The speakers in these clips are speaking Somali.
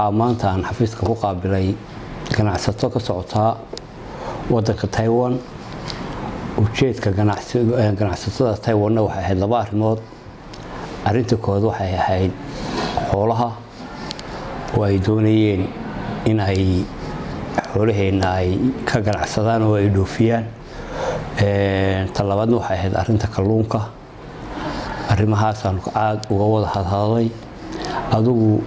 Waxaa maanta aan xafiiska ku qaabilay ganacsato ka socotaa wadanka Taiwan. Ujeedka ganacsatada Taiwanna waxay ahayd laba arrimood. Arrinta koowaad waxay ahayd xoolaha, oo ay doonayeen in ay xoolaheenna ay ka ganacsadaan oo ay dhoofiyaan. Ta labaadna waxay ahayd arrinta kalluunka. Arrimahaasaan aada uga wada hadhadlay. Adigu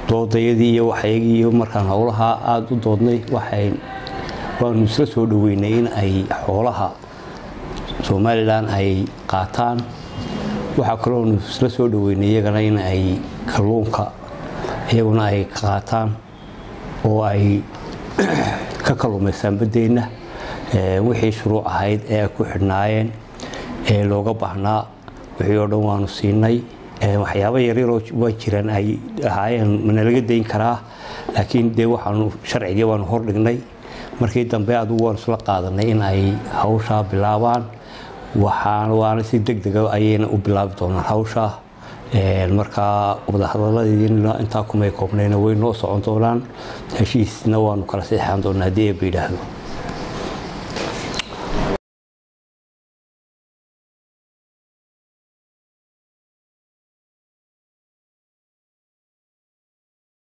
doodayadii iyo waxyagii iyo markaan howlaha aada u doodnay, waxay waanu isla soo dhaweynay in ay xoolaha Somalilan ay qaataan. Waxaa kaloonu isla soo dhaweynay iyagana in ay kalluunka iyaguna ay qaataan oo ay ka kalluumaystaan baddeenna. Wixii shuruuc ahayd ee ay ku xidhnaayeen ee looga baahnaa, wixii oo dhan waanu siinay. Waxyaabo yaryaroo waa jiraan ay ahaayeen mana laga dayn karaa, laakiin dee waxaanu sharcigii waanu hordhignay. Markii dambe adigu waanu isla qaadanay in ay hawshaa bilaabaan, waxaan waana si deg dega ayayna u bilaabi doonaan hawshaa. Markaa wadahadaladiina intaa kumay koobnayna, way noo socon doonaan, heshiisna waanu kala saxeexan doonaa haddii Eebba yidhaahdo.